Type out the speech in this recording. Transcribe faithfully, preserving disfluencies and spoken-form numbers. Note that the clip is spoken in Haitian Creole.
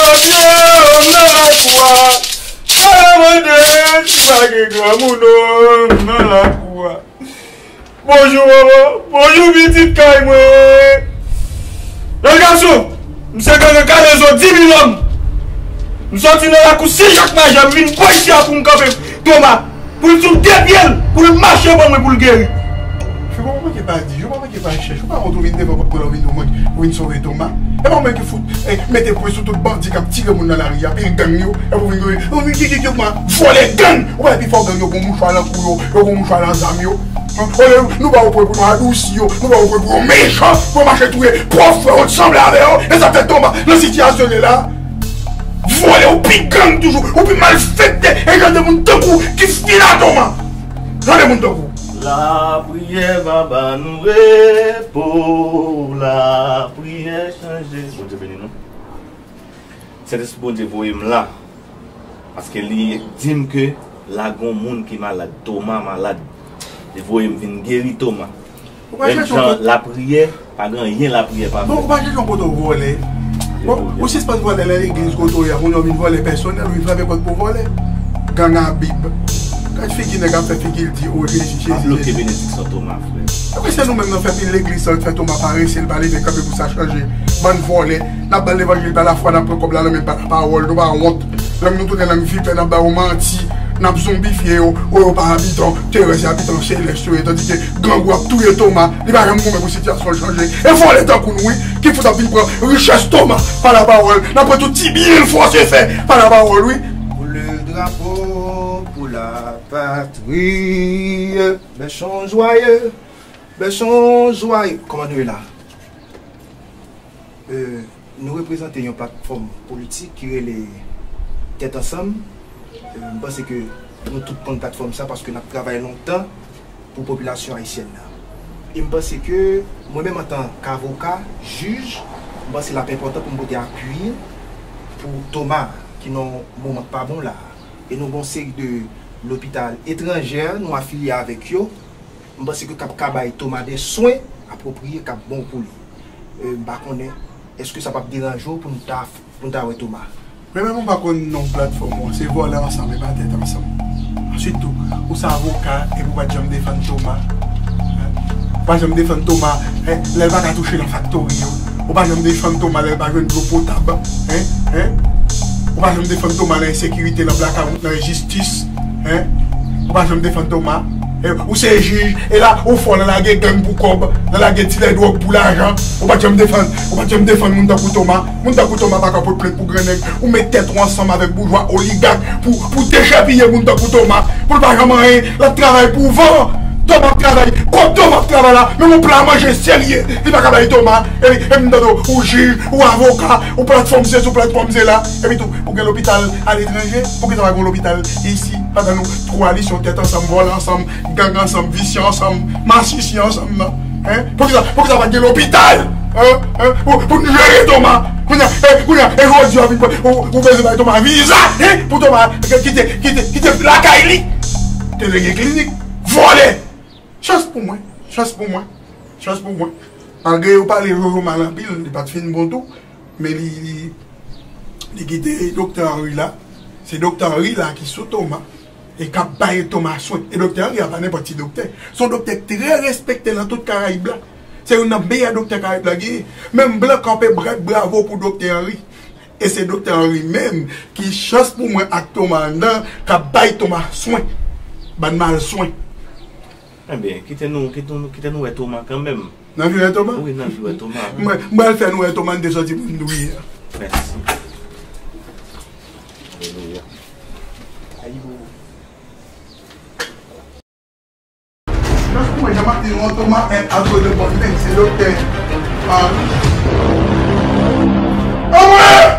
Nan lakou a. Sa yo mande si pa gen granmoun nan lakou a. Bonjou manman, bonjou pitit kay mwen. Jèn gason, m se gangan kalezo di mil lòm. M sòti nan lakou Sen Jak Majè, m vin bò isi a pou m kanpe Toma. Pou l sou de pye l, pou l mache ban mwen, pou l geri. Fi, ou pa manke pa di, ou pa manke pa chèche, ou pa wont ou vin devan pòt mwen la, ou vin, ou vin sove Toma. E pa mwen ki fout, eh, mete pwen sou tout bandi k ap tire moun nan lari a, pil gang yo, epi ou vin, ou vin ki, ki, ki, vòlè gang, ou pa wè pi fò gang yo gon mouchwa nan kou yo, yo gon mouchwa nan zam yo. Olye nou ba yo pwen pou nou adousi yo, nou ba yo pwen pou yo mechan, pou yo mache touye pwòp frè yo, sanble avè yo, e sa fè Toma nan sitiyasyon l ye la. Vòlè, ou pi gang toujou, ou pi malfektè, e jan de moun tankou ki fini a Toma. Jan de moun tankou. Lapriyè va ba nou repo, lapriyè chanje. Bondye beni nou. Sentespri Bondye voye m la, paske li di m ke la gon moun ki malad, Toma malad. Li voye m vin geri Toma. Ou pa Menm chèche yon jan kote. Lapriyè, pa gen anyen lapriyè pa fè. Bon, ou pa chèche yon kote ou vòlè. Bon, ou sispann vòlè nan legliz kote ou ye a, kounye a ou vin vòlè pèsonèl, ou vin frape pòt pou vòlè. Gang a Bib. Gad figi nèg ap fè figi l di, "O Jezi, Jezi, Jezi." Pa bloke benediksyon Toma, frè. Epi se nou menm nan fè pil legliz sa, fè Toma parese, l pa leve kanpe pou sa chanje. Bann vòlè. N ap ba l levanjil pa lafwa, n ap pran kòb la nan men l pa lapawòl, nou pa wont. Lang nou tounen lang vipè, n ap ba yo manti, n ap zonbifye yo, o yo pa abitan terè, se abitan selès yo ye, tandike grangou ap touye Toma, li pa janm goumen pou sitiyasyon l chanje. E vòlè tankou nou, wi, ki fout ap vin pran richès Toma pa lapawòl, n ap pran tout ti byen l fòse fè pa lapawòl, wi. Pour le drapeau, pour la patrie, bèchon jwaye, bèchon jwaye. Kòman nou ye la? Euh, nou reprezante yon platfòm politik ki rele Tèt Ansanm. Euh, m panse ke nou tout konn platfòm sa paske n ap travay lontan pou popilasyon ayisyèn nan. E m panse ke mwen menm antan k avoka, jij, m panse l ap enpòtan pou m pote apui pou Toma ki nan yon moman k pa bon la. E nou gen yon seri de lopital etranjè nou afilye avèk yo. M panse ke k ap ka bay Toma de swen apwopriye k ap bon pou li. E, m pa konnen, èske sa p ap deranje w pou n ta, pou n ta wè Toma? Premyèman, m pa konn non platfòm ou an, se Vòlè Ansanm e pa Tèt Ansanm. Answit tou, ou se avoka epi ou pa t janm defann Toma. Hein? Ou pa janm defann Toma, hein, lè l pa ka touche nan faktori yo. Ou pa janm defann Toma lè l pa jwenn dlo potab. Hein? Hein? Ou pa janm defann Toma nan ensekirite, nan blakawout, nan enjistis. Hein? Ou pa janm defann Toma. E, ou se jij, e la, ou fò nan lage gang pou kòb, nan lage dilè dwòg pou lajan. Ou pa t janm defann, ou pa t janm defann moun tankou Toma. Moun tankou Toma pa ka pot plent pou grannèg. Ou met tèt ou ansanm avèk boujwa oligak pou, pou dechèpiye moun tankou Toma. Pou l pa janm anyen, l ap travay pou van. Toma ap travay, kòb Toma ap travay la, menm yon pla manje serye, li pa ka bay Toma. E, e m tande w, ou jij, ou avoka, ou platfòm sesi, ou platfòm sela. Epi tou, ou gen lopital aletranje, poukisa pa gen lopital isi? Pandan nou koalisyon tèt ansanm, vòlè ansanm, gang ansanm, visye ansanm, masisi ansanm nan. Hein? Poukisa, poukisa pa gen lopital? Hein? Hein? Pou, pou nou jere Toma. Kounye a, e, kounye a, e jodi a vin pran, ou, ou bezwen bay Toma viza, hein? Pou Toma kite, kite, kite lakay li. Te dwe gen klinik. Vòlè! Chans pou mwen. Chans pou mwen. Chans pou mwen. Malgre yo pale Jojo mal anpil, li pa t fin bon tou. Men li, li, li kite Doktè Henry la. Se Doktè Henry la ki sou Toma. E k ap bay Toma swen. E Doktè Henry a pa nenpòt ti doktè. Se yon doktè k trè respekte nan tout Karayib la. Se youn nan meyè doktè Karayib la genyen. Menm blan kanpe brad bravo pou Doktè Henry. E se Doktè Henry menm ki chans pou mwen ak Toma anndan k ap bay Toma swen. Bann mal swen. Enben, kite nou, kite nou, kite nou wè Toma kanmenm. N anvi wè Toma? Wi, n anvi wè Toma. Mwen, mwen al fè nou wè Toma, n te sòti pou n touye a. Mèsi. Alelouya. Just mwen, Jean Martin, yon Toma, en, al sou de bòn men, se doktè. Ah. Anmwe!